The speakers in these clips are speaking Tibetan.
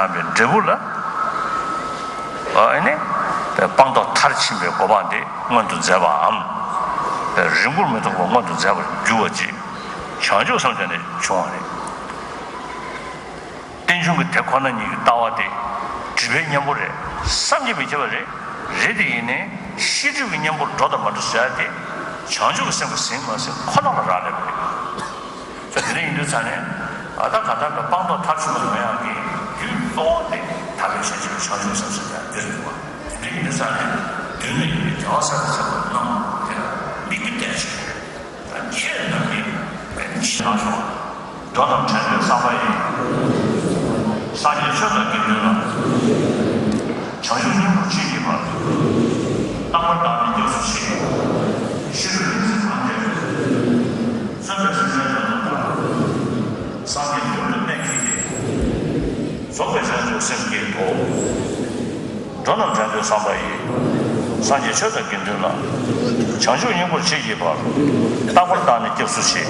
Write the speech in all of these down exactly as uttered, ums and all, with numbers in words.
དམ་པའི་འབྲས་བུ་ལ། ཨ་ནི། སྤངས་རྟོགས་མཐར་ཕྱིན་པའི་གོ་འཕང་དེ་མངོན་དུ་མཛད་པའམ། རིང་པོར་མི་ཐོགས་པར་མངོན་དུ་མཛད་པར་འགྱུར་བ་ཅིག་བྱང་ཆུབ་སེམས་ཀྱང་ནི་བྱུང་བ་རེད། རྟེན་འབྱུང་གི་དེ་ཁོ་ན་ཉིད་ཀྱི་ལྟ་བ་དེ་སྒྲིབ་པའི་གཉེན་པོ་རེད། བསམ་གྱིས་མི་ཁྱབ་པ་རེད། རེད་དེ་ཡིན་ནའི་ཤེས་སྒྲིབ་ཀྱི་གཉེན་པོར་འགྲོ་དང་མ་འགྲོ་ཟེར་ཡ་དེ་བྱང་ཆུབ་ཀྱི་སེམས་ཀྱིས་ཟིན་མ་ཟིན་ཁོ་ན་ལ་རག་ལས་པ་རེད། དེ་འདྲ་ཡིན་དུས་ཙང་ནས་ཨ་ད་ག་ད་ག་སྤངས་རྟོགས་མཐར་ཕྱིན་པ་ཡོང་ཡག་གི་རྒྱུ་གཙོ་བོ་དེ་དམ་པའི་ཆོས་ཅན་བྱང་ཆུབ་སེམས་ཟེར་ཡག་འདི་རེད་འདུག་བ། དེ་འདྲ་ཡིན་དུས་ཙང་ནས་མདུན་ལ་ཡོད་པའི་རྒྱལ་བ་སྲས་དང་བཅས་པ་རྣམས་དེ་ལ་མིག་དཔེ་བལྟས་བྱས། ད་ཁྱེད་རྣམས་ཀྱིས་ཕྱི་ནང་ཤོག་འགྲོ་རྣམས་དྲན་འདོད་བསམ་པ་ཡིས། སངས་རྒྱས་ཆོས་དང་དགེ་འདུན་ལ། བྱང་ཆུབ་སྙིང་པོར་མཆིས་ཀྱི་བར། རྟག་པར་བདག་ནི་སྐྱབས་སུ་མཆི། ཤེས་རབ་སྙིང་བརྩེ་དང་བཅས་པའི། བརྩོན་པས་སེམས་ཅན་དོན་དུ་བདག་སངས་རྒྱས་མདུན་དུ་གནས་བསྐྱེད་དེ། རྫོགས་པའི་བྱང་ཆུབ་སེམས་བསྐྱེད་དོ། འགྲོ་རྣམས་དྲན་འདོད་བསམ་པ་ཡིས། སངས་རྒྱས་ཆོས་དང་དགེ་འདུན་ལ། བྱང་ཆུབ་སྙིང་པོར་མཆིས་ཀྱི་བར། རྟག་པར་བདག་ནི་སྐྱབས་སུ་མཆི།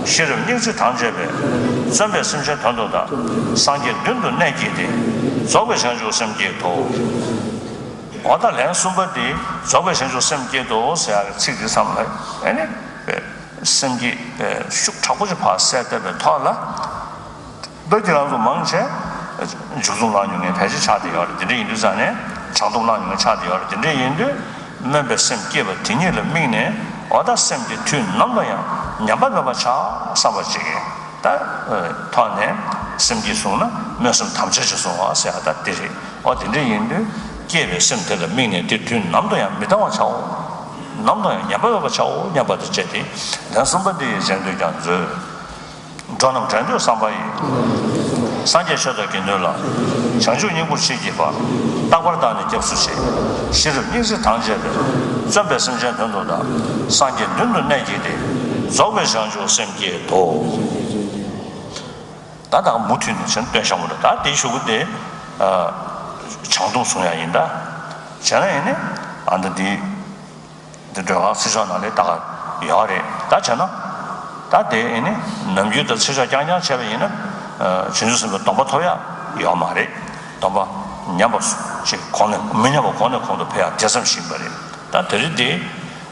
ཤེས་རབ་སྙིང་བརྩེ་དང་བཅས་པའི། བརྩོན་པས་སེམས་ཅན་དོན་དུ་བདག་སངས་རྒྱས་མདུན་དུ་གནས་བསྐྱེད་དེ། རྫོགས་པའི་བྱང་ཆུབ་སེམས་བསྐྱེད་དོ། འོ་ད་ལན་གསུམ་པ་འདི་རྫོགས་པའི་བྱང་ཆུབ་སེམས་བསྐྱེད་དོ་ཟེར་ཡག་གི་ཚིག་འདི་ཙམ་ལ་ཨེ་ནི། སེམས་བསྐྱེད་ཤུགས་དྲག་པོ་ཅིག་ཕར་གསལ་བཏབ་པའི་ཐོག་ལ། ད་ཁྱེད་རང་ཚོ་མང་ཆེ་མཇུག་རྩོམ་གནང་མྱོང་མཁན་ཕལ་ཆེར་ཆགས་བསྡད་ཡོད་རེད། དེ་འདྲ་ཡིན་དུས་ཙང་ནས་བྱང་སྡོམ་གནང་མྱོང་མཁན་ཆགས་བསྡད་ཡོད་རེད། དེ་འདྲ་ཡིན་དུས་སྨོན་པའི་སེམས་བསྐྱེད་པ་དེ་ཉིད་ལ་དམིགས་ནས་འོ་ད་སེམས་དེ་དུས་ནམ་དུ་ཡང་ཉམས་པ་མེད་པ་ཆགས་བསམ་པ་ཅིག་གི་ད་ཐོག་ནས་སེམས་བསྐྱེད་བཟུང་ན་སྨོན་སེམས་དམ་བཅའ་ཅིག་བཟུང་བ་ཟེར་ཡ་ད་དེ་རེད། འོ་དེ་འདྲ་ཡིན་དུས་བསྐྱེད་པའི་སེམས་དེ་ལ་དམིགས་ནས་དེ་དུས་ནམ་དུ་ཡང་མི་གཏང་བ་བྱའོ། ནམ་དུ་ཡང་ཉམས་པ་མེད་པ་བྱའོ་སྙམ་པ་དང་བཅས་ཏེ་ལན་གསུམ་པ་འདི་ཡི་རྗེས་ཟློས་ཀྱང་མཛོད། འགྲོ་རྣམས་དྲན་འདོད་བསམ་པ་ཡིས། སངས་རྒྱས་ཆོས་དང་དགེ་འདུན་ལ། བྱང་ཆུབ་སྙིང་པོར་མཆིས་ཀྱི་བར། རྟག་པར་བདག་ནི་སྐྱབས་སུ་མཆི། ཤེས་རབ་སྙིང་བརྩེ་དང་བཅས་པའི། བརྩོན་པས་སེམས་ཅན་དོན་དུ་བདག་སངས་རྒྱས་མདུན་དུ་གནས་བསྐྱེད་དེ། རྫོགས་པའི་བྱང་ཆུབ་སེམས་བསྐྱེད་དོ། ད་ད་མུ་མཐུད་ནས་བྱས་ན་སྟོན་བཞག་མ་འདུག་ད་དེའི་གཞུག་གུ་དེ། བྱང་སྡོམ་བཟུང་ཡ་ཡིན་ད། བྱས་ན་ཡིན་ནི། ཨ་ད་འདི། འདི་སྒྲོལ་དཀར་ཚེ་ཆོག་ནང་ལས་ད་ག་ཡོད་རེད། ད་བྱས་ན། ད་དེ་ཨེ་ནི་ནམ་རྒྱུན་དུ་ཚེ་ཆོག་རྐྱང་རྐྱང་བྱས་པ་ཡིན་ན། བྱང་ཆུབ་སེམས་དཔའི་སྡོམ་པ་ཐོབ་ཡ་ཡོད་མ་རེད། སྡོམ་པ་ཉམས་པ་ཅིག་གོང་ནས་མི་ཉམས་པ་གོང་ནས་གོང་དུ་འཕེལ་ཡ་དེ་ཙམ་ཞིག་ཡིན་པ་རེད། ད་དེ་རིང་དེ་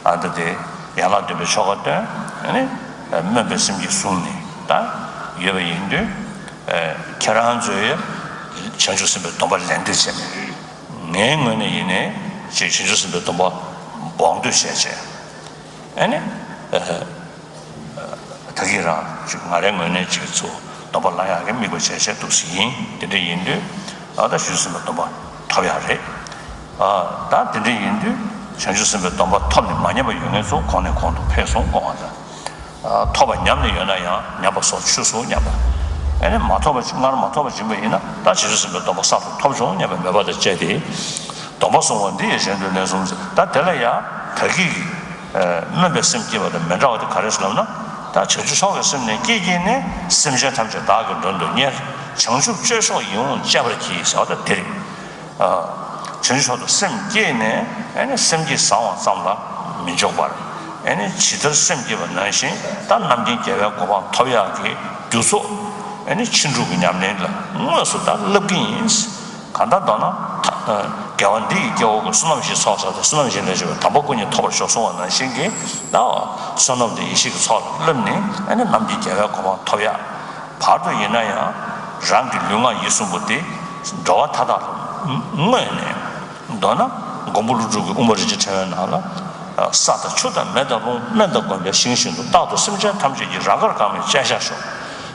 ཨ་ད་དེ་ཡན་ལག་བདུན་པའི་ཆོ་ག་བཏོན། ཨེ་ནི་སྨོན་པའི་སེམས་ཀྱིས་བཟུང་ནས་ད་ཡོད་པ་ཡིན་དུས། ཁྱེད་རང་ཚོས་བྱང་ཆུབ་སེམས་དཔའི་སྡོམ་པ་ལེན་འདོད་བྱས་ནས། ངའི་ངོས་ནས་ཡིན་ནའི་ཅིག་བྱང་ཆུབ་སེམས་དཔའི་སྡོམ་པ་འབོག་འདོད་བྱས་བྱས། ཨ་ནི། ད་གིན་རང་ཅིག་ང་རའི་ངོས་ནས་ཅིག་ཚུར་སྡོམ་པ་ལེན་ཡག་གི་དམིགས་པ་བྱས་བྱས་འདུག་སེ་ཡིན། དེ་འདྲ་ཡིན་དུས་ཨ་ད་བྱང་ཆུབ་སེམས་དཔའི་སྡོམ་པ་ཐོབ་ཡག་རེད། ཨ་ད་དེ་འདྲ་ཡིན་དུས་བྱང་ཆུབ་སེམས་དཔའི་སྡོམ་པ་ཐོབ་ནས་མ་ཉམས་པ་ཡོད་མཁན་ཚོ་གོང་ནས་གོང་དུ་འཕེལ་སོང་དགོངས་པ་དང་། ཐོབ་པ་ཉམས་ནས་ཡོད་ན་ཡང་ཉམས་པ་སོར་ཆུད་སོང་སྙམ་པ། ཨ་ནི་མ་ཐོབ་པ་སྔར་མ་ཐོབ་པ་སྦྱིན་པ་ཡིན་ན་ད་བྱང་ཆུབ་སེམས་དཔའི་སྡོམ་པ་གསར་དུ་ཐོབ་བྱུང་སྙམ་པའི་མོས་པ་དང་བཅས་ཏེ། སྡོམ་པ་བཟུང་བ་འདི་ཡི་རྗེས་ཟློས་ལན་གསུམ་ཟེར། ད་དེ་ལ་ཡང་ད་གིན་གྱི་སྨོན་པའི་སེམས་བསྐྱེད་པ་དང་མི་འདྲ་བ་དེ་ག་རེ་ཟེར་ལབ་ན། ད་བྱང་ཆུབ་མཆོག་གི་སེམས་ནི་བསྐྱེད་བགྱིས་ནས། སེམས་ཅན་ཐམས་ཅད་བདག་གིས་མགྲོན་དུ་གཉེར། བྱང་ཆུབ་སྤྱོད་མཆོག་ཡིད་འོང་སྤྱད་པར་བགྱི་ཟེར་བ་ད་དེ་རེད། བྱང་ཆུབ་མཆོག་ཏུ་སེམས་བསྐྱེད་ནས་ཨ་ནི་སེམས་བསྐྱེད་བཟང་བ་ཙམ་ལ་མི་འཇོག་པར། ཨ་ནི་ཇི་ལྟར་སེམས་བསྐྱེད་པ་ནང་བཞིན་ད་རྣམ་མཁྱེན་རྒྱལ་བའི་གོ་འཕང་ཐོབ་ཡག་གི་རྒྱུ་ཚོགས་ཨ་ནི་ཕྱིན་དྲུག་གི་ཉམས་ལེན་ལ་དངོས་སུ་ད་བསླབ་ཀྱི་ཡིན། གང་ལྟར་མདོར་ན། དགེ་བ་འདི་ཡི་སྐྱེ་བོ་ཀུན། བསོད་ནམས་ཀྱི་ཚོགས་བསགས་ཏེ། བསོད་ནམས་གཞན་ལས་བྱུང་བའི། དམ་པ་སྐུ་གཉིས་ཐོབ་པར་ཤོག་གསུངས་པ་ནང་བཞིན་གྱི་ད་བསོད་ནམས་དེ་ཡེ་ཤེས་ཀྱི་ཚོགས་ལ་བསླབས་ནས་ཨ་ནི་རྣམ་མཁྱེན་རྒྱལ་བའི་གོ་འཕང་ཐོབ་ཡག་བར་དུ་ཡིན་ན་ཡང་རང་གི་ལུས་ངག་ཡིད་གསུམ་པོ་དེ་འགྲོ་བ་མཐའ་དག་ལ་བསྔོས་ནས། མདོར་ན་མགོན་པོ་ཀླུ་སྒྲུབ་ཀྱི་དབུ་མ་རིན་ཆེན་ཕྲེང་བའི་ནང་ལ། ས་དང་ཆུ་དང་མེ་དང་རླུང་། སྨན་དང་སྒོམ་པས་ཞིང་བཞིན་དུ། རྟག་ཏུ་སེམས་ཅན་ཐམས་ཅད་ཀྱི། རང་དགར་གང་མེད་སྤྱན་ཤར་ཤོག་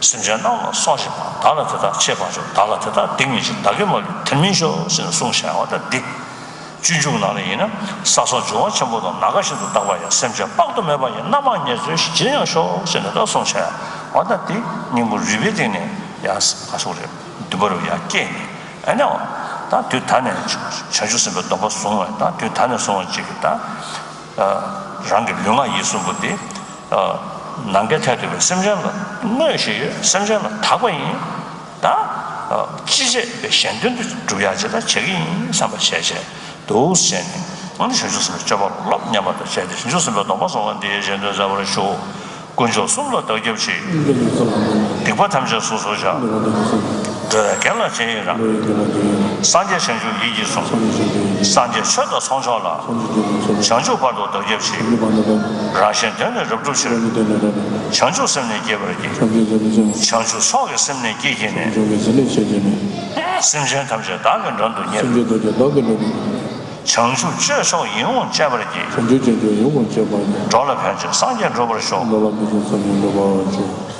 སེམས་ཅན་རྣམས་ལ་སོགས་བཞིན་པ། བདག་ལ་དེ་དག་བྱེད་པར་ཤོག་བདག་ལ་དེ་དག་སྡིག་མི་བྱེད། བདག་གི་མ་ལུས་དེར་སྨིན་ཤོག་ཟེར་ནས་གསུངས་བཞག་པ་ད་འདི། སྤྱོད་འཇུག་ནང་ལ་ཡིན་ན་ས་སོགས་འབྱུང་བ་ཆེན་པོ་དང་། ནམ་མཁའ་བཞིན་དུ་རྟག་པར་ཡང་། སེམས་ཅན་དཔག་ཏུ་མེད་པ་ཡི། རྣམ་མང་ཉེར་འཚོའི་ཞིང་ཡང་ཤོག་ཟེར་ནས་ད་གསུངས་བཞག་པ་ད་འདི་སྙིང་པོ་རུས་པའི་གཏིང་ནས་ཡང་ག་སོགས་རེད། འདུན་པ་རུ་ཡང་སྐྱེས་ནས། ཨ་ནི་ད་དུས་ད་ནས་བྱང་ཆུབ་སེམས་དཔའི་སྡོམ་པ་བཟུང་བ་ད་དུས་ད་ནས་བཟུང་བ་ཅིག་གིས་ད་རང་གི་ལུས་ངག་ཡིད་གསུམ་པོ་དེ་ནམ་མཁའི་མཐས་གཏུགས་པའི་སེམས་ཅན་ལ་བསྔོས་བཞིན་ཡོད། སེམས་ཅན་ལ་དག་པ་ཡིན། ད་ཅི་བྱས་པའི་གཞན་དོན་དུ་སྒྲུབ་ཡག་ཅིག་ད་བྱེད་ཀྱི་ཡིན་བསམ་པ་བྱས་བྱས་འདུག་ཟེར་ནས་ཨ་ནི་བྱང་ཆུབ་སེམས་དཔའི་སྤྱོད་པ་ལ་སློབ་སྙམ་པ་དང་བཅས་ཏེ་བྱང་ཆུབ་སེམས་དཔའི་སྡོམ་པ་བཟུང་བ་འདི་ཡི་རྗེས་ཟློས་མཛད་པར་ཞུ། དཀོན་མཆོག་གསུམ་ལ་བདག་སྐྱབས་མཆི། སྡིག་པ་ཐམས་ཅད་སོ་སོར་བཤགས། འགྲོ་བའི་དགེ་ལ་རྗེས་ཡི་རང་། འགྲོ་བའི་དགེ་ལ་རྗེས་ཡི་རང་། སངས་རྒྱས་བྱང་ཆུབ་ཡིད་ཀྱིས་བཟུང་། སངས་རྒྱས་བྱང་ཆུབ་ཡིད་ཀྱིས་བཟུང་། སངས་རྒྱས་ཆོས་དང་ཚོགས་མཆོག་ལ། སངས་རྒྱས་ཆོས་དང་ཚོགས་མཆོག་ལ། བྱང་ཆུབ་བར་དུ་བདག་སྐྱབས་མཆི། བྱང་ཆུབ་བར་དུ་བདག་སྐྱབས་མཆི། རང་གཞན་དོན་ནི་རབ་སྒྲུབ་ཕྱིར། རང་གཞན་དོན་ནི་རབ་སྒྲུབ་ཕྱིར། བྱང་ཆུབ་སེམས་ནི་བསྐྱེད་པར་བགྱི། བྱང་ཆུབ་སེམས་ནི་བསྐྱེད་པར་བགྱི། བྱང་ཆུབ་མཆོག་གི་སེམས་ནི་བསྐྱེད་བགྱིས་ནས། བྱང་ཆུབ་མཆོག་གི་སེམས་ནི་བསྐྱེད་བགྱིས་ནས། སེམས་ཅན་ཐམས་ཅད་བདག་གིས་མགྲོན་དུ་གཉེར། སེམས་ཅན་ཐམས་ཅད་བདག་གིས་མགྲོན་དུ་གཉེར། བྱང་ཆུབ་སྤྱོད་མཆོག་ཡིད་འོང་སྤྱད་པར་བགྱི། བྱང་ཆུབ་སྤྱོད་མཆོག་ཡིད་འོང་སྤྱད་པར་བགྱི། འགྲོ་ལ་ཕན་ཕྱིར་སངས་རྒྱས་འགྲུབ་པར་ཤོག། འགྲོ་ལ་ཕན་ཕྱིར་སངས་རྒྱས་འགྲུབ་པར་ཤོག།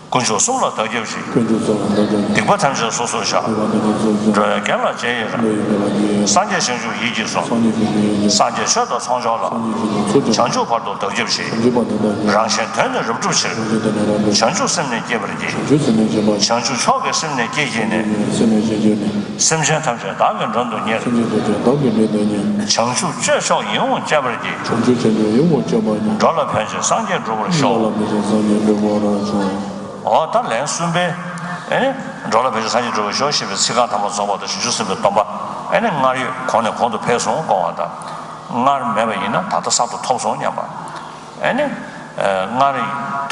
དཀོན་མཆོག་གསུམ་ལ་བདག་སྐྱབས་མཆི། དཀོན་མཆོག་གསུམ་ལ་བདག་སྐྱབས་མཆི། སྡིག་པ་ཐམས་ཅད་སོ་སོར་བཤགས། སྡིག་པ་ཐམས་ཅད་སོ་སོར་བཤགས། འགྲོ་བའི་དགེ་ལ་རྗེས་ཡི་རང་། འགྲོ་བའི་དགེ་ལ་རྗེས་ཡི་རང་། སངས་རྒྱས་བྱང་ཆུབ་ཡིད་ཀྱིས་བཟུང་། སངས་རྒྱས་བྱང་ཆུབ་ཡིད་ཀྱིས་བཟུང་། སངས་རྒྱས་ཆོས་དང་ཚོགས་མཆོག་ལ། སངས་རྒྱས་ཆོས་དང་ཚོགས་མཆོག་ལ། བྱང་ཆུབ་བར་དུ་བདག་སྐྱབས་མཆི། བྱང་ཆུབ་བར་དུ་བདག་སྐྱབས་མཆི། རང་གཞན་དོན་ནི་རབ་སྒྲུབ་ཕྱིར། རང་གཞན་དོན་ནི་རབ་སྒྲུབ་ཕྱིར། བྱང་ཆུབ་སེམས་ནི་བསྐྱེད་པར་བགྱི། བྱང་ཆུབ་སེམས་ནི་བསྐྱེད་པར་བགྱི། བྱང་ཆུབ་མཆོག་གི་སེམས་ནི་བསྐྱེད་བགྱིས་ནས། སེམས་ནི་བསྐྱེད་བགྱིས་ནས། སེམས་ཅན་ཐམས་ཅད་བདག་གིས་མགྲོན་དུ་གཉེར། སེམས་ཅན་ཐམས་ཅད་བདག་གིས་མགྲོན་དུ་གཉེར། བྱང་ཆུབ་སྤྱོད་མཆོག་ཡིད་འོང་སྤྱད་པར་བགྱི། བྱང་ཆུབ་སྤྱོད་མཆོག་ཡིད་འོང་སྤྱད་པར་བགྱི། འགྲོ་ལ་ཕན་ཕྱིར་སངས་རྒྱས་འགྲུབ་པར་ཤོག། འགྲོ་ལ་ཕན་ཕྱིར་སངས་རྒྱས་འགྲུབ་པར་ཤོག། འོ་ད་ལན་གསུམ་པའི། ཨེ་ནི། འགྲོ་ལ་ཕན་ཕྱིར་སངས་རྒྱས་འགྲུབ་པར་ཤོག་ཞེས་པའི་ཚིག་རྐང་ཐ་མ་རྫོགས་པ་དང་བྱང་ཆུབ་སེམས་དཔའི་སྡོམ་པ། ཨེ་ནི་སྔར་ཡོད་གོང་ནས་གོང་དུ་འཕེལ་སོང་དགོངས་པ་དང་། སྔར་མེད་པ་ཡིན་ན་ད་ལྟ་གསར་དུ་ཐོབ་སོང་སྙམ་པ། ཨེ་ནི། སྔར་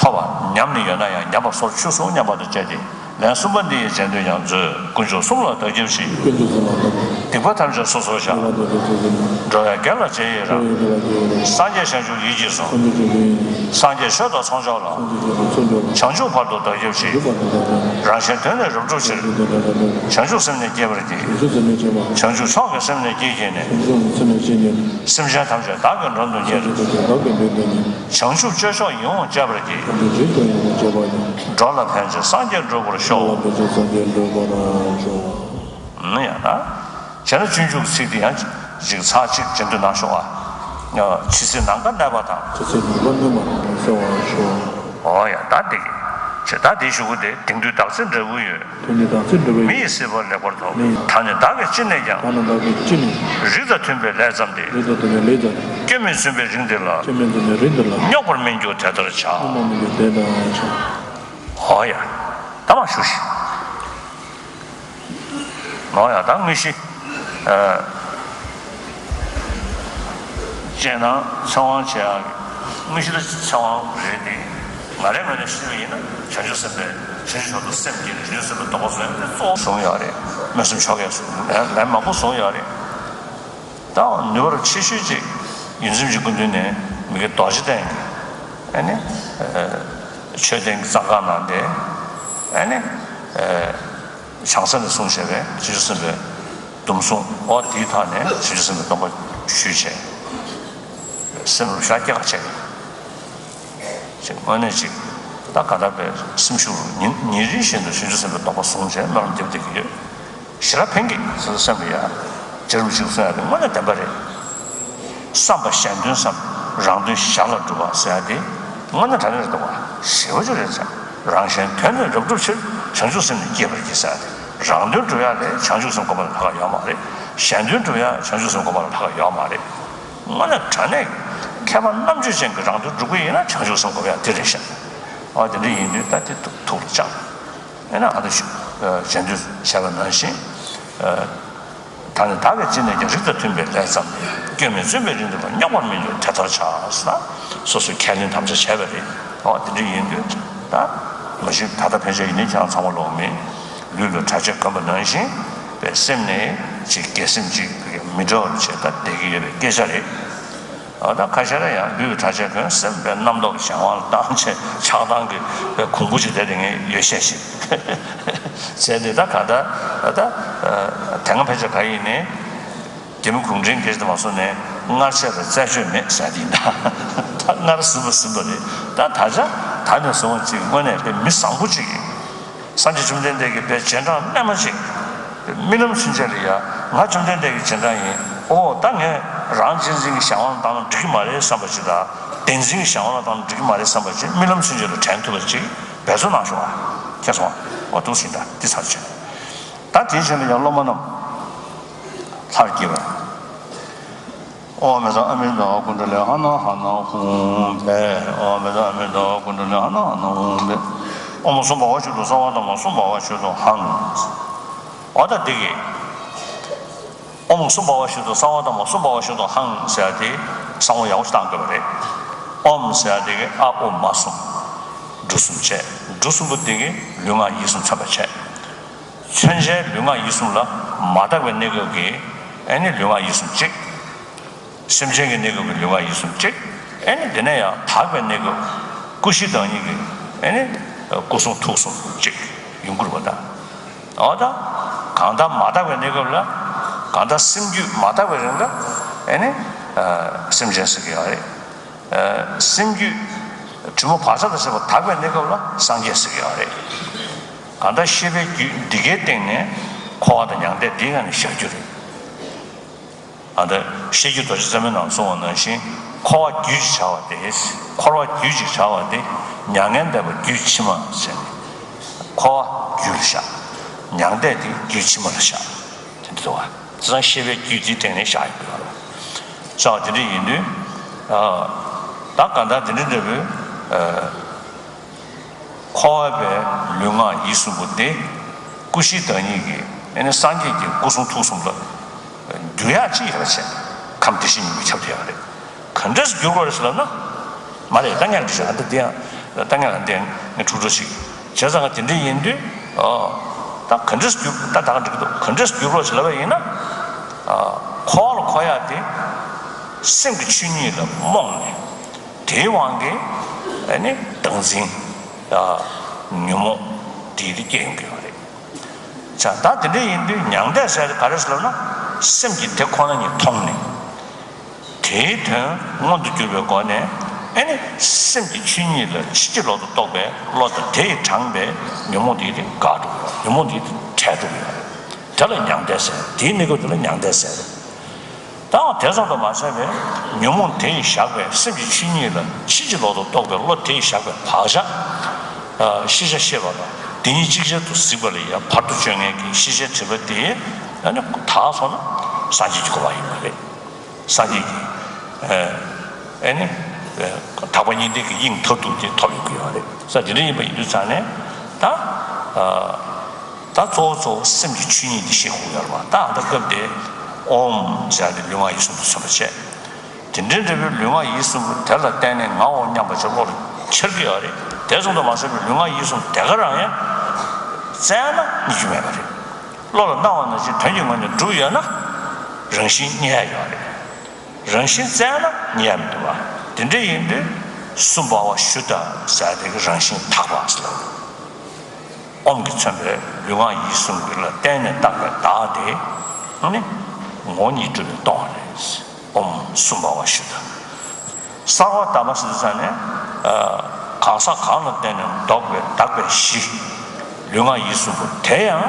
ཐོབ་པ་ཉམས་ནས་ཡོད་ན་ཡང་ཉམས་པ་སོར་ཆུད་སོང་སྙམ་པ་དང་བཅས་ཏེ། ལན་གསུམ་པ་འདི་ཡི་རྗེས་ཟློས་ཀྱང་མཛོད། དཀོན་མཆོག་གསུམ་ལ་བདག་སྐྱབས་མཆི། དཀོན་མཆོག་གསུམ་ལ་བདག་སྐྱབས། སྡིག་པ་ཐམས་ཅད་སོ་སོར་བཤགས། སྡིག་པ་ཐམས་ཅད་སོ་སོར་བཤགས། འགྲོ་བའི་དགེ་ལ་རྗེས་ཡི་རང་། འགྲོ་བའི་དགེ་ལ་རྗེས་ཡི་རང་། སངས་རྒྱས་བྱང་ཆུབ་ཡིད་ཀྱིས་བཟུང་། སངས་རྒྱས་བྱང་ཆུབ་ཡིད་ཀྱིས་བཟུང་། སངས་རྒྱས་ཆོས་དང་ཚོགས་མཆོག་ལ། སངས་རྒྱས་ཆོས་དང་ཚོགས་མཆོག་ལ། བྱང་ཆུབ་བར་དུ་བདག་སྐྱབས་མཆི། བྱང་ཆུབ་བར་དུ་བདག་སྐྱབས་མཆི། རང་གཞན་དོན་ནི་རབ་སྒྲུབ་ཕྱིར། རང་གཞན་དོན་ནི་རབ་སྒྲུབ་ཕྱིར། བྱང་ཆུབ་སེམས་ནི་བསྐྱེད་པར་བགྱི། བྱང་ཆུབ་སེམས་ནི་བསྐྱེད་པར། བྱང་ཆུབ་མཆོག་གི་སེམས་ནི་བསྐྱེད་བགྱིས་ནས། བྱང་ཆུབ་སེམས་ནི་བསྐྱེད་བགྱིས་ནས། སེམས་ཅན་ཐམས་ཅད་བདག་གིས་མགྲོན་དུ་གཉེར། སེམས་ཅན་ཐམས་ཅད་བདག་གིས་མགྲོན་དུ་གཉེར། བྱང་ཆུབ་སྤྱོད་མཆོག་ཡིད་འོང་སྤྱད་པར་བགྱི། བྱང་ཆུབ་སྤྱོད་མཆོག་ཡིད་འོང་སྤྱད་པར་བགྱི། འགྲོ་ལ་ཕན་ཕྱིར་སངས་རྒྱས་འགྲུབ་པར་ཤོག། འགྲོ་ལ་ཕན་ཕྱིར་སངས་རྒྱས་འགྲུབ་པར་ཤོག། ཨང་ཡ་ད། བྱས་ན་སྤྱོད་འཇུག་གི་ཚིག་དེ་ཡང་ཅིག་ཚར་གཅིག་རྗེས་ཟློས་གནང་ཤོག་ཨ། ཇི་སྲིད་ནམ་མཁའ་གནས་པ་དང་། ཇི་སྲིད་ནམ་མཁའ་གནས་པ་དང་གསལ་བར་ཤོག། ཨོ་ཡ་ད་འདི་གི། ཇི་ལྟར་འདི་ཞུ་དགོས་ཏེ། དེང་དུས་བདག་ཚེ་འབྲས་བུ་ཡོད། དེང་དུས་བདག་ཚེ་འབྲས་བུ་ཡོད། མི་ཡི་སྲིད་པ་ལེགས་པར་ཐོབ། མི་ཡི། ད་ནི་བདག་གིས་ཅི་ནས་ཀྱང་། ད་ནི་བདག་གིས་ཅི་ནས་ཀྱང་། རིགས་དང་མཐུན་པའི་ལས་བརྩམས་ཏེ། རིགས་དང་མཐུན་པའི་ལས་བརྩམས་ཏེ། སྐྱོན་མེད་བཙུན་པའི་རིགས་འདི་ལ། སྐྱོན་མེད་བཙུན་པའི་རིགས་འདི་ལ། རྙོག་པར་མི་འགྱུར་དེ་ལྟར་བྱ། རྙོག་པར་མི་འགྱུར་དེ་ལྟར་བྱ། ཨོ་ཡ། ད་མ་ཞུ་ཞིག་ནོ་ཡ་ད་དངོས་གཞི། ཨ། སྤྱན་དང་ཚེ་དབང་བྱེད་ཡག་གི་དངོས་གཞི་ལ་ཚེ་དབང་རེད་དེ། ང་རའི་ངོས་ནས་བཤད་པ་ཡིན་ན་བྱང་ཆུབ་སེམས་དཔའི་བྱང་ཆུབ་མཆོག་ཏུ་སེམས་བསྐྱེད་ནས་བྱང་ཆུབ་སེམས་དཔའི་སྡོམ་པ་བཟུང་ཡག་དེ་གཙོ་བོ་བཟུང་ཡོད་རེད། སྨོན་སེམས་ཆོ་གས་སུ་ལན་ལན་མང་པོ་བཟུང་ཡོད་རེད། ད་ནུས་པ་ཆེ་ཤོས་ཅིག་ཡོངས་འཛིན་གྱི་སྐུ་མདུན་ནས་མི་དགེ་རྡོ་རྗེ་གདན་གྱི་ཨ་ནི་ཨ་མཆོད་རྟེན་གྱི་གཙང་ཁང་ནང་དེ་ཨ་ནི་ཨ། བྱང་ས་ནས་གསུངས་བྱས་པའི་བྱང་ཆུབ་སེམས་དཔའི་སྡོམ་བཟུང་། འོ་དེའི་ཐོག་ནས་བྱང་ཆུབ་སེམས་དཔའི་སྡོམ་པ་ཞུས་བྱས། སེམས་རུ་ཤ་སྐྱེ་ཁ་བྱས། ཅིག་དངོས་གནས་ཅིག་ད་ག་ད་པའི་སེམས་ཤུགས་རུ་ཉིན་ཉིན་རེ་བཞིན་དུ་བྱང་ཆུབ་སེམས་དཔའི་སྡོམ་པ་བཟུང་བྱས་སྨོན་ལམ་རྒྱབ་བསྡད་ཀྱི་ཡོད། ཞེ་དྲག་ཕན་གྱི་ཟེར་སེམས་ལ་ཡ། བྱ་རུང་ཞིག་གསུང་ཡ་དེ་དངོས་གནས་བདེན་པ་རེད། བསམ་པ་གཞན་དོན་བསམ། རང་དོན་གཞན་ལ་སྒྲུབ་པ་ཟེར་ཡ་དེ། དངོས་གནས་དྲང་གནས་རེད་འདུག་བ། ཞེ་པོ་ཅིག་རེད་ཟེར། རང་གཞན་དོན་ནི་རབ་སྒྲུབ་ཕྱིར། བྱང་ཆུབ་སེམས་ནི་བསྐྱེད་པར་བགྱི་ཟེར་ཡ་དེ། རང་དོན་སྒྲུབ་ཡ་ལས་བྱང་ཆུབ་སེམས་བསྒོམ་པ་ལས་ལྷག་ག་ཡོད་མ་རེད། གཞན་དོན་སྒྲུབ་ཡ་བྱང་ཆུབ་སེམས་བསྒོམ་པ་ལས་ལྷག་ག་ཡོད་མ་རེད། དངོས་གནས་དྲང་གནས་མཁས་པ་རྣམ་དཔྱོད་ཅན་གྱི་རང་དོན་སྒྲུབ་ཀྱི་ཡིན་ན་བྱང་ཆུབ་སེམས་བསྒོམ་ཡ་དེ་རེད་ཤག་ཨ་དེ་འདྲ་ཡིན་དུས་ད་དེ་ཐུགས་ལ་བཅངས། ཨེ་ན་ཨ་ད་ཞུ། གཞན་དོན་བྱས་པ་ནང་བཞིན། ད་ནི་བདག་གིས་ཅི་ནས་ཀྱང་རིགས་དང་མཐུན་པའི་ལས་བརྩམས་ཏེ། སྐྱོན་མེད་བཙུན་པའི་རིགས་འདི་ལ། རྙོག་པར་མི་འགྱུར་དེ་ལྟར་བྱ། ཟེར་ན། སོ་སོའི་ཁས་ལེན་དམ་བཅའ་བྱས་པ་རེད། འོ་དེ་འདྲ་ཡིན་དུས་ད། མ་གཞི་ད་ལྟ་ཕལ་ཆེར་ཡིན་ནའི་ཁྱེད་རང་ཚང་མ་ལོག་མིན། ལུས་ལ་གྲྭ་ཆས་གོན་པ་ནང་བཞིན་པའི་སེམས་ནི་ཅིག་དགེ་སེམས་ཅིག་མི་འདྲ་བ་བྱས་ད་བསྡད་ཀྱི་ཡོད་པའི་སྐད་ཆ་རེད། ཨ་ད་ཁ་ཤས་ར་ཡང་ལུས་ཀྱི་གྲྭ་ཆས་གོན་སེམས་པའི་རྣམ་རྟོག་གཞན་དབང་ལ་བཏང་བྱས་ཆགས་སྡང་གི་པའི་གོང་བུ་ཅིག་དེ་དེ་ངས་ཡོད་བཤད་ཤིང་བྱས་ཏེ་ད་ག་ད་ད་དེ་སྔ་ཕལ་ཆེར་ག་ཡིན་ནའི་རྒྱ་མི་གུང་ཁྲན་སྐད་ཆ་དེ་མ་སོང་ནས་སྔར་བྱས་ལ་རྩད་གཅོད་མེད་ཟེར་དེ་ཡིན་ད། ད་སྔར་ཟིན་པ་ཟིན་པ་རེད། ད་ད་ཆ་ད་ནས་བཟུང་བ་ཅིག་དངོས་གནས་པའི་མི་བཟང་པོ་ཅིག་ཡིན། སངས་རྒྱས་བཅོམ་ལྡན་འདས་ཀྱི་པའི་རྗེས་འབྲང་རྣལ་མ་ཅིག་རྨི་ལམ་ཚུན་ཆད་ལ་ཡ། ང་བཅོམ་ལྡན་འདས་ཀྱི་རྗེས་འབྲང་ཡིན། ཨོ་ད་ངས་རང་གཅེས་འཛིན་གྱི་བྱ་བ་ལ་བཏང་ན་འགྲིག་གི་མ་རེད་བསམ་པ་ཅིག་དང་། བདེན་འཛིན་གྱི་བྱ་བ་ལ་བཏང་ན་འགྲིག་གི་མ་རེད་བསམ་པ་ཅིག་རྨི་ལམ་ཚུན་ཆད་ལ་དྲན་ཐུབ་པ་ཅིག་འབད་བརྩོན་གནང་ཤོག་ཨ། མཁྱེན་སོང་ཨ། ཨོ་འདུག་ཟིན་ད་འདི་ཚར་བྱས། ད་དེའི་ཕྱིར་ན་ཡང་སློབ་མ་རྣམས་ལྷར་བསྐྱེད་པ། ཨོཾ་མི་ཚང་ཨ་མི་དྷཱ་ཀུན་ཌ་ལི་ཧ་ན་ཧ་ན་ཧཱུྃ་ཕཊ། ཨོཾ་མི་ཚང་ཨ་མི་དྷཱ་ཀུན་ཌ་ལི་ཧ་ན་ཧ་ན་ཧཱུྃ་ཕཊ། ཨོཾ་གསུམ་པ་བ་ཤུདྡྷ་སརྦ་དྷརྨ་གསུམ་པ་བ་ཤུདྡྷ་ཧཾ། འོ་ད་འདི་གི། ཨོཾ་གསུམ་པ་བ་ཤུདྡྷ་སརྦ་དྷརྨ་གསུམ་པ་བ་ཤུདྡྷ་ཧཾ་ཟེར་ཡ་དེ་བསམ་བློ་ཡག་པོ་ཞིག་བཏང་དགོས་པ་རེད། ཨོཾ་ཟེར་ཡ་དེ་གི་ཨ་ཨུ་མ་གསུམ། འབྲུ་གསུམ་བྱས། འབྲུ་གསུམ་པོ་དེ་གི་ལུས་ངག་ཡིད་གསུམ་མཚོན་པ་བྱས། མཚོན་བྱའི་ལུས་ངག་ཡིད་གསུམ་ལ་མ་དག་པའི་གནས་སྐབས་ཀྱི་ཨེ་ནི་ལུས་ངག་ཡིད་གསུམ་གཅིག་སེམས་ཅན་གྱི་གནས་སྐབས་ཀྱི་ལུས་ངག་ཡིད་གསུམ་གཅིག་ཨེ་ནི་དེ་ནས་ཡང་དག་པའི་གནས་སྐབས་སྐུ་བཞི་བདག་ཉིད་ཀྱི་ཨེ་ནི་སྐུ་གསུམ་ཐུགས་གསུམ་གཅིག་ཡོང་གི་རེད་པ་ད། འོ་ད། གང་ལྟར་མ་དག་པའི་གནས་སྐབས་ལ། གང་ལྟར་སེམས་རྒྱུད་མ་དག་པའི་རིང་ལ། ཨེ་ནི། སེམས་ཅན་ཟེར་གྱི་ཡོད་རེད། སེམས་རྒྱུད། གྲོལ་མོ་བག་ཆགས་དང་བཅས་པ་དག་པའི་གནས་སྐབས་ལ་སངས་རྒྱས་ཟེར་གྱི་ཡོད་རེད། གང་ལྟར་ཤེས་པའི་རྒྱུད་འདི་གའི་སྟེང་ནས་འཁོར་བ་དང་མྱང་འདས་འདིའི་སྒང་ནས་བཞག་རྒྱུ་རེད། ཨ་ད་བཤད་རྒྱུད་རྡོ་རྗེ་རྩེ་མོའི་ནང་གསུངས་པ་ནང་བཞིན་འཁོར་བ་རྒྱུད་ཅེས་བྱ་བ་དེ། འཁོར་བ་རྒྱུད་ཅེས་བྱ་བ་དེ་མྱ་ངན་འདས་པ་རྒྱུད་ཕྱི་མ་ཟེར་ནས། འཁོར་བ་རྒྱུད་ལ་བཞག་མྱང་འདས་དེ་རྒྱུད་ཕྱི་མ་ལ་བཞག་དེ་འདྲ་འདུག་བ། དེ་ཚང་ཤེས་པའི་རྒྱུད་དེའི་སྟེང་ནས་བཞག་ཡོད་པ་རེད། བྱ་བ་དེ་འདྲ་ཡིན་དུས། ད་གང་ལྟར་དེ་འདྲ་འདྲ་བོའི། འཁོར་བའི་ལུས་ངག་ཡིད་གསུམ་པོ་སྟེ། སྐུ་བཞིའི་བདག་ཉིད་ཀྱི་ཨེ་ནི་སངས་རྒྱས་ཀྱི་སྐུ་གསུང་ཐུགས་གསུམ་ལ་འགྱུར་ཡག་ཅིག་ཡོད་པ་བྱས། ཁམས་བདེ་གཤེགས་སྙིང་པོས་ཁྱབ་བསྡད་ཡོད་རེད། ག་འདྲས་སུ་འགྱུར་དགོས་རེད་ཟེར་ལབ་ན། མ་རེད་ད་ཉག་འདྲི་ཤག་ཨ་ད་དེ་ཡང་ད་ཉག་ལ་འདི་ངས་འཁྲུག་འགྲོ་ཞིག་བྱས་ཙང་ང་དེ་འདྲས་ཡིན་དུས། ད་ག་འདྲས་སུ་འགྱུར་ད་ད་ག་འགྲིག་གི་འདུག་ག་འདྲས་སུ་འགྱུར་དགོས་ཟེར་ལབ་པ་ཡིན་ན། འཁོར་བ་ལ་འཁོར་ཡག་དེ། སེམས་ཀྱི་ཆོས་ཉིད་ལ་རྨོངས་ནས། དེའི་དབང་གིས་ཨ་ནི་བདག་འཛིན། ཉོན་མོངས་དེ་དེ་སྐྱེ་ཡོང་གི་ཡོད་རེད། བྱས་ད་དེ་འདྲ་ཡིན་དུས་མྱང་འདས་ཟེར་ག་རེ་ཟེར་ལབ་ན། སེམས་ཀྱིས་དེ་ཁོ་ན་ཉིད་མཐོང་ནས། དེའི་དོན་མངོན་དུ་གྱུར་པའི་སྒོ་ནས་ཨ་ནི་སེམས་ཀྱི་ཆོས་ཉིད་ལ་ཕྱིན་ཅི་ལོག་ཏུ་རྟོག་པའི་བློ་དང་དེ་ཡིས་དྲངས་པའི་ཉོན་མོངས་དེ་དེ་འགག་འགྲོ་གི་ཡོད་རེད། ཉོན་མོངས་དེ་དེ་བྲལ་འགྲོ་གི་ཡོད་རེད། དེ་ལ་མྱང་འདས་ཟེར། དེའི་གནས་སྐབས་དེ་ལ་མྱང་འདས་ཟེར། ད་འོ་དེ་ཙམ་དུ་མ་ཟད་པའི་ཉོན་མོངས་དེ་ཡིས་བཞག་པའི་སེམས་ཀྱི་ཆོས་ཉིད་ལ་ཕྱིན་ཅི་ལོག་ཏུ་རྟོག་པའི་བློ་དེ་ཡིས་བཞག་པའི་བག་ཆགས། ཤེས་བྱ་ཤེས་པ་དང་དེ་ཉིད་ཅིག་ཅར་དུ་གཟིགས་པ་ལ་ཡང་བར་དུ་གཅོད་མཁན་གྱི་ཤེས་བྱའི་དྲི་མ་དེ་ཨ་ནི་དག་སོང་ན་སངས་རྒྱས་ཀྱི་གོ་འཕང་ཡིན་པ་རེད། སངས་རྒྱས་ཀྱི་ཨ་ནི་དག་པ་གཉིས་ལྡན་གྱི་དབྱིངས་མཐར་ཐུག་དེ་ཐོབ་ཡོང་གི་ཡོད་རེད། ས་དེ་འདྲ་ཡིན་པ་ཡིན་དུས་ཙང་ནས་ད། ད་གཙོ་བོ་གཙོ་བོ་སེམས་ཀྱི་ཆོས་ཉིད་འདི་ཤེས་དགོས་ཡོད་རེད་བ། ད་ཨ་ད་སྐབས་དེ་ཨོཾ་ཟེར་ཏེ་ལུས་ངག་ཡིད་གསུམ་དུ་མཚོན་པར་བྱས། དེ་འདྲའི་འབྲས་བུའི་ལུས་ངག་ཡིད་གསུམ་པོ་དེ་ལ་བརྟེན་ནས་ངའོ་སྙམ་པ་ཅིག་བློ་ལ་འཆར་གྱི་ཡོད་རེད། དེ་ཙམ་དུ་མ་ཟད་པའི་ལུས་ངག་ཡིད་གསུམ་དེ་ག་རང་ཡང་བཙལ་ན་རྙེད་རྒྱུ་མེད་པ་རེད། བློ་ལ་སྣང་བ་ནང་བཞིན་དོན་གྱི་ངོས་ནས་གྲུབ་ཡོད་ན་རང་བཞིན་རྙེད་ཡ་ཡོད་རེད། རང་བཞིན་བཙལ་ན་རྙེད་ཡ་མི་འདུག་བ། དེ་འདྲ་ཡིན་དུས་སུ་འབར་བ་ཞུ་དག་ཟེར་དེ་གི་རང་བཞིན་དག་པ་ཟེར་ལ། ཨོཾ་གྱིས་མཚོན་པའི་ལུས་ངག་ཡིད་གསུམ་གྱི་ལ་བརྟེན་ནས་བཏགས་པའི་བདག་དེ་ནི་ངོ་བོ་ཉིད་གྲུབ་པས་སྟོང་བ་རེད། ཨོཾ་སུ་འབར་བ་ཞུ་དག་གསར་བ་དག་མ་ཟེར་དུས་ཙང་ནས། གང་ཟག་གང་ལ་བརྟེན་ནས་བཏགས་པའི་བདག་པའི་གཞི། ལུས་ངག་ཡིད་གསུམ་པོ་དེ་ཡང་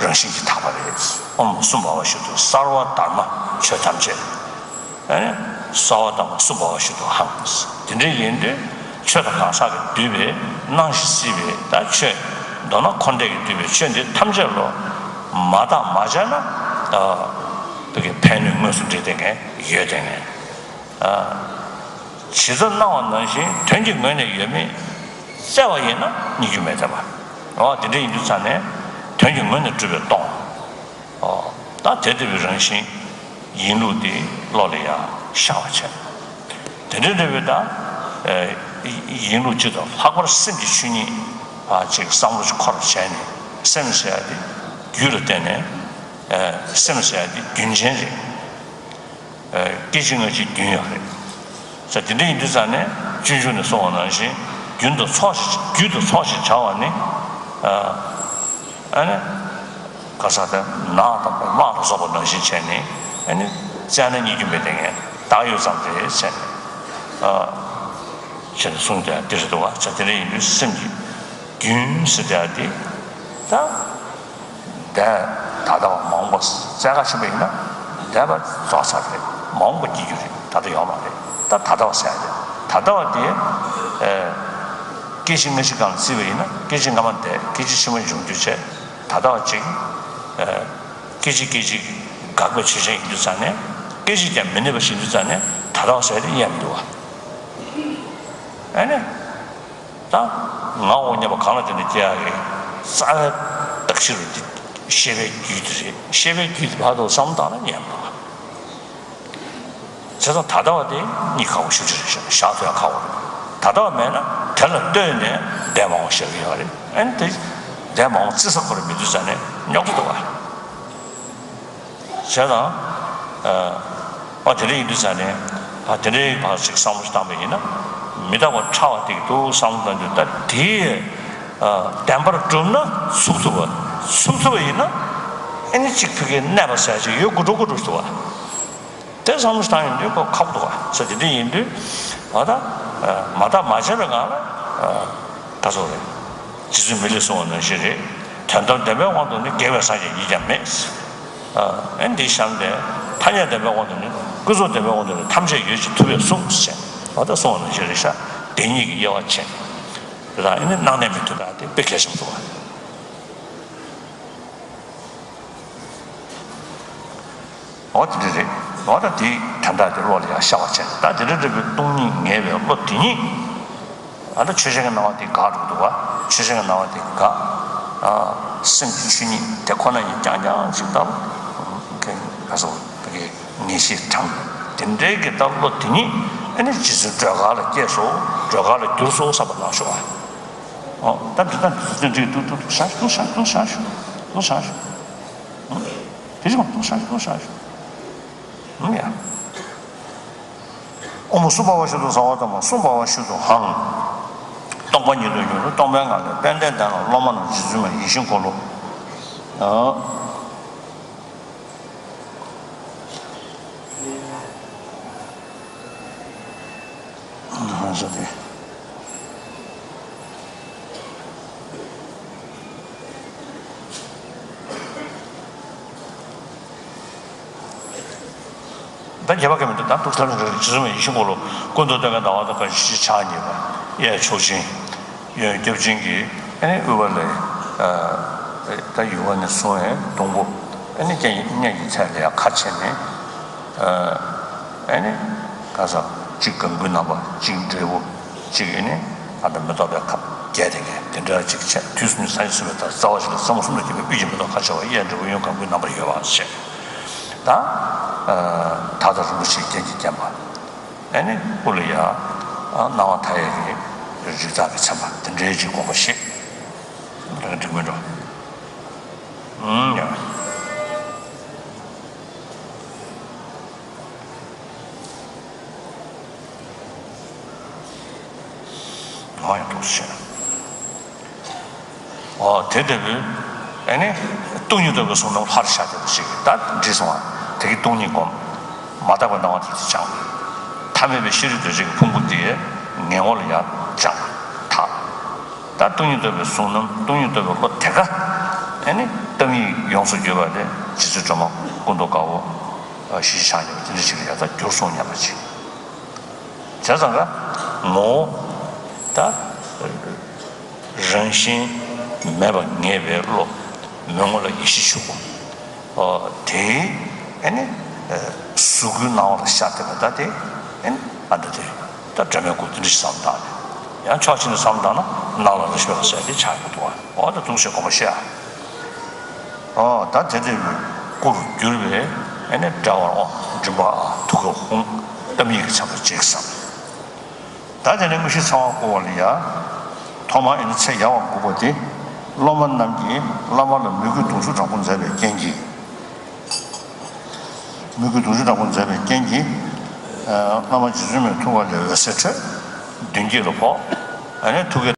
རང་བཞིན་གྱིས་དག་པ་རེད། ཨོཾ་སུ་འབར་བ་ཞུ་དག་གསར་བ་དག་མ་ཆོས་ཐམས་ཅད། ཨ་ནི་གསར་བ་དག་མ་སུ་འབར་བ་ཞུ་དག་ཧང་། དེ་འདྲ་ཡིན་དུས་ཆོས་དང་གང་ཟག་གིས་བསྡུས་པའི་སྣང་ཞིང་སྲིད་པའི་ད་ཆོས། མདོར་ན་འཁོར་འདས་ཀྱིས་བསྡུས་པའི་ཆོས་འདི་ཐམས་ཅད་ལོ། མ་བརྟགས་མ་དཔྱད་ན། ད་བོད་ཀྱི་ཕན་གནོད་དངོས་སུ་འདྲེས་བསྡད་མཁན་ཡོད་བསྡད་མཁན། ཇི་ལྟར་སྣང་བ་ནང་བཞིན་དོན་གྱི་ངོས་ནས་ཡོད་མེད་བཙལ་བ་ཡིན་ན་རྙེད་རྒྱུ་མེད་བསྡད་པ། འོ་དེ་འདྲ་ཡིན་དུས་ཙང་ནས་དོན་གྱི་ངོས་ནས་གྲུབ་པས་སྟོང་། འོ་ད་དེ་ལྟ་བུའི་རང་བཞིན་ཡིན་ལུགས་དེ་བློ་ལ་ཡང་ཤར་བ་བྱས། དེ་འདྲ་འདྲ་བའི་ད་ཡིན་ལུགས་སྤྱི་དང་ལྷག་པར་སེམས་ཀྱི་ཆོས་ཉིད་ཅིག་བསམ་བློ་ཅིག་འཁོར་བ་བྱས་ནས་སེམས་ཟེར་ཡ་དེ་རྒྱུད་ལ་བརྟེན་ནས་སེམས་ཟེར་ཡ་དེ་རྒྱུན་ཅན་རེད། སྐད་ཅིག་སྔ་ཕྱིའི་རྒྱུན་ཡོད་རེད། ས་དེ་འདྲ་ཡིན་དུས་ཙང་ནས་སྤྱོད་འཇུག་ནས་གསུངས་པ་ནང་བཞིན་རྒྱུན་དུ་ཚོགས་ཤིག་རྒྱུད་དུ་ཚོགས་ཤིག་བྱ་བ་ནི། ཨ་ནི་ག་ས་དེ་ནགས་དང་དམག་ལ་སོགས་པ་ནང་བཞིན་བྱས་ནས་ཨ་ནི་བཙལ་ན་རྙེད་རྒྱུ་མེད་དེ་ངས་བདག་ཡོད་ཙམ་རེད་ཟེར་ནས་བྱས་ནས་གསུངས་ཏེ་འདི་རེད་འདུག་བ། ས་དེ་འདྲ་ཡིན་དུས་སེམས་ཀྱི་རྒྱུན་ཟེར་དེ་ཨ་དེ་ད། འདས་ད་ལྟ་བ་མ་འོངས་པ་བཙལ་ག་ཕྱིན་པ་ཡིན་ན་འདས་པ་རྫོགས་ཚར་རེད། མ་འོངས་པ་སྐྱེ་རྒྱུ་རེད། ད་ལྟ་ཡོད་མ་རེད། ད་ད་ལྟ་བ་ཟེར་ཡ་རེད། ད་ལྟ་བ་དེ་ཨེ་སྐད་ཅིག་སྔ་ཕྱི་སྒང་ལ་བརྩིས་པ་ཡིན་ན་སྐད་ཅིག་སྔ་མ་འདས་སྐད་ཅིག་ཕྱི་མ་འབྱུང་འགྱུར་བྱས་ད་ལྟ་བ་གཅིག་ཨེ་སྐད་ཅིག་སྐད་ཅིག་འགག་པའི་ཆོས་ཅན་ཡིན་དུས་ཙང་ནས་སྐད་ཅིག་ཀྱང་མི་གནས་པ་ཞིག་ཡིན་དུས་ཙང་ནས་ད་ལྟ་བ་ཟེར་ཡ་དེ་ཡོད་མི་འདུག་བ། ཨ་ནི། ད་ངའོ་སྙམ་པ་གང་ལ་བརྟེན་ནས་སྐྱེ་ཡག་གི་རྩ་བའི་གདགས་གཞི་རུ་འདི་ཤེས་པའི་རྒྱུད་དེ་རེད། ཤེས་པའི་རྒྱུད་དེ་ཕར་དུ་བསམ་བློ་བཏང་ན་ཉན་པ། བྱས་ཙང་ད་ལྟ་བ་དེ་རྙེད་ཁག་པོ་ཞེ་པོ་ཅིག་རེད་ཤག་བཞག་ཐུབ་ཡག་ཁག་པོ་རེད། ད་ལྟ་བ་མེད་ན་དེ་ལ་ལྟོས་ནས་འདས་མ་འོངས་བཞག་གི་ཡོད་རེད། ཨ་ནི་དེ་འདས་མ་འོངས་བརྩི་ས་ཁོ་རང་མེད་དུས་ཙང་ནས་ རྙོག་དྲ་འདུག་བ། བྱས་ཙང་། ཨ་དེ་འདྲ་ཡིན་དུས་ཙང་ནས། ཨ་དེ་འདྲའི་བར་ཞིག་བསམ་བློ་ཞིག་བཏང་པ་ཡིན་ན། མི་རྟག་པ་ཕྲ་བ་དེ་འདུག་བསམ་བློ་བཏང་དུས་ད་དེ། ཨ་བདེན་པར་གྲུབ་ན་ཚུགས་ཐུབ་པ། ཚུགས་ཐུབ་པ་ཡིན་ན། ཨེ་ནི་གཅིག་ཕ་གིར་གནས་པ་ཟེར་ཅིག་ཡོད་དགོས་འགྲོ་དགོས་འགྲོ་ཞིག་འདུག་བ། དེ་བསམ་བློ་བཏང་ཡོང་དུས་ཁོ་ཁག་པོ་འདུག་ག། ས་དེ་འདྲ་ཡིན་དུས། ང་ད་མ་བརྟགས་མ་དཔྱད་པའི་ངང་ལ་ད་སོ་རེད། རྗེ་བཙུན་མི་ལས་གསུངས་པ་ནང་བཞིན་རེད། དོན་དམ་བདེན་པའི་དབང་དུ་ནི། དགེ་བའི་སངས་རྒྱས་ཉིད་ཀྱང་མེད། ཨ་འདི་གཤམ་ལས། ཐ་སྙད་བདེན་པའི་དབང་དུ་ནི། ཀུན་རྫོབ་བདེན་པའི་དབང་དུ་ནི། ཐམས་ཅད་ཡོད་ཅེས་ཐུབ་པས་གསུངས་ཟེར། ད་གསུངས་པ་ནང་བཞིན་རེད་ཤག། བདེན་གཉིས་ཀྱི་དབྱེ་བ་ཕྱེ། དེ་དང་ཨེ་ནི་སྣང་གནས་མི་མཐུན་པ་དེ་དཔེ་གལ་ཆེན་པོ་འདུག་ག། འོ་དེ་འདྲ་རེད། འོ་ད་དེ་དོན་དག་དེ་བློ་ལ་ཡང་ཤར་བ་བྱས། ད་དེ་འདྲ་འདྲ་བའི་སྟོང་ཉིད་ངེས་པའི་བློ་དེ་ཉིད། ཨ་ད་ཆོས་ཅན་གྱི་སྣང་བ་དེ་འགག་འགྲོ་གི་འདུག་ག། ཆོས་ཅན་གྱི་སྣང་བ་དེ་འགག། ཨ་སེམས་ཀྱི་ཆོས་ཉིད་དེ་ཁོ་ན་ཉིད་རྐྱང་རྐྱང་ཅིག་ལྟ་བུ། ག་ས་ག་གི་ངེས་ཤེས་དྲངས། དེ་འདྲའི་གི་ལྟ་བུ་བློ་དེ་ཉིད། ཨ་ནི་རྗེ་བཙུན་སྒྲོལ་དཀར་ལ་སྐྱེས་སོ། སྒྲོལ་དཀར་ལ་གྱུར་སོ་བསམ་པ་གནང་ཤོག་ཨ། ཨོ་ད་འདི་ལྟར་འདི་ཚོ་འདི་འདྲའི་འདུག་འདུག་འདུག་ཤ་ཤ་འདུག་ཤ་ཤ་འདུག་ཤ་ཤ་འདུག་ཤ་ཤ། དེ་བཞིན་ལྟུང་བཤགས་ལྟུང་བཤགས་ཤོག། ཨང་ཡ། ཨོཾ་སུ་བྷ་བ་ཤུདྡྷ་སརྦ་དྷརྨ། སུ་བྷ་བ་ཤུདྡྷོ་ཧཾ། རྟོག་པ་ཉིད་དུ་གྱུར་ཏེ་སྟོང་པའི་ངང་ལས། དཔལ་ལྡན་འདས་རྣམས་སློབ་མ་རྣམས། རྗེ་བཙུན་མའི་ཡིད་བཞིན་འཁོར་ལོ། ཨ། ཧ་ས་དེ། ད་རྒྱས་པ་ག་མི་འདུག། ད་འདུག་ཐབས་ལ་འགྲོ་རྒྱུ་ཚུལ་མ་ཡིན་ཤིང་འཁོར་ལོ། ཀུན་ཏུ་སྟོན་པའི་ཟླ་བ་དང་། དགའ་བཞི་ཕྱག་གཉིས་པ། གཡས་མཆོག་སྦྱིན། གཡོན་སྐྱབས་སྦྱིན་གྱིས། ཨ་ནི་དབུས་པ་ལས། ཨ་ད་ཡུ་བ་ནས་བཟུང་བའི་སྡོང་པོ། ཨ་ནི་སྙན་སྙན་གྱི་ཚད་ལ་ཡང་ཁ་ཕྱེ་ནས། ཨ་ནི་ག་ས་གཅིག་གང་གུལ་ནག་པ། གཅིག་འབྲས་བུ། གཅིག་ཨ་ནི་ཨ་ད་མེ་ཏོག་པའི་ཁ་བརྒྱད་དེ་གས་དེ་འདྲ་གཅིག་ཕྱེ། དུས་གསུམ་གྱི་སངས་རྒྱས་གསུངས་པའི་ལྟར། རྩ་བ་བཞི་ལ་ཟབ་མོ་གསུམ་དུ་བརྒྱན་པའི་དབུས་ཀྱི་མེ་ཏོག་ཁ་ཕྱེ་བ། གཡས་འབྲས་བུ། གཡོན་གང་གུལ་ནག་པར་ཡོད་པ་ཞེས། ད་ད་ལྟ་རིན་པོ་ཆེའི་རྒྱན་གྱིས་བརྒྱན་པ། ཨ་ནི་དབུ་ལ་ཡ། ཨ་སྣང་བ་མཐའ་ཡས་ཀྱི་རིགས་བརྩེགས་ཀྱིས་མཚན་པ་དེ་འདྲའི་ཅིག་དགོངས་པ་བཞེས། ད་ག་འགྲིག་མི་འགྲོ། ཨུམ་ཡ། འོ་ཡ་འདུག་ཟེར། ཨོ་དེ་ལྟ་བུའི། ཨ་ནི་སྟོང་ཉིད་རྟོགས་པའི་གཟུངས་རྣམས་ལྷར་བཞག་སྟེ་ཞེས་ད་བྲིས་སོང་བ། དེ་གི་སྟོང་ཉིད་སྒོམ། མ་དག་པའི་སྣང་བ་དེ་ཚོ་སྦྱངས། ཐ་མལ་པའི་ཤེས་རིག་གདོས་བཅས་ཀྱི་ཕུང་པོ་དེ་ངན་སྔོན་ལ་ཡར་སྦྱངས། ད་ད་སྟོང་ཉིད་རྟོགས་པའི་གཟུངས་རྣམས། སྟོང་ཉིད་རྟོགས་པའི་བློ་དེ་ག། ཨ་ནི་ཏིང་ངེ་འཛིན་ཡོངས་སུ་གྱུར་པ་དེ་རྗེ་བཙུན་སྒྲོལ་མ་ཀུན་ཏུ་དགའ་བོ། ཨ་ཞེས་བྱ་ཡང་དེ་འདྲ་ཞིག་ལ་ཡར་ད་གྱུར་སོང་སྙམ་པ་ཅིག། བྱས་ཙང་ཀ་ངོ་བོ་ད་རང་བཞིན་མེད་པར་ངེས་པའི་བློ། མོས་ངོ་ལ་ཡེ་ཤེས་ཆོས་སྐུ། ཨོ་དེའི་ཨ་ནི་གཟུགས་སྐུའི་སྣང་བ་ལ་ཤར་བསྡད་པ་ད་དེ། ཨ་ནི་ཨ་ད་དེ་ད་སྒྲོལ་མའི་སྐུ་དེ་འདྲ་ཞིག་བསམ་བཏང་ནས། ཡང་ཕྱོགས་གཅིག་ནས་བསམ་བཏང་ན་སྣང་ལ་རེ་ཞིག་ལ་ཟེར་དེ་ཆགས་ཡོང་གི་འདུག་བ། ཨོ་ད་འདུག་སེ་དགོངས་པ་བཞེས་ཨ། ཨོ་ད་དེ་ལྟ་བུའི་སྐུ་རུ་གྱུར་པའི་ཨ་ནི་འདྲ་བར་ཨོ་མགྲིན་པ་ཨ་ཐུགས་ཀར་ཧཱུྃ་ཏིང་ངེ་འཛིན་ཚིམ་པར་བྱེད་བསམ། ད་དེ་ནས་དངོས་གཞི་ཚང་བ་བསྐུར་བ་ལ་ཡ། ཐོག་མར་ཨ་ནི་ཚེ་ཡར་བར་བསྒུག་པ་དེ། སློབ་མ་རྣམས་ཀྱིས་བླ་མ་ལ་མོས་གུས་གདུང་ཤུགས་དྲག་པོ་མཛད་པའི་རྐྱེན་གྱིས། མོས་གུས་གདུང་ཤུགས་དྲག་པོ་མཛད་པའི་རྐྱེན་གྱིས། ཨ་བླ་མ་རྗེ་བཙུན་མའི་ཐུགས་ཀ་ལས་འོད་ཟེར་འཕྲོས། མདུན་བསྐྱེད་ལ་ཕོག། ཨ་ནི་ཐུགས་ཀའི་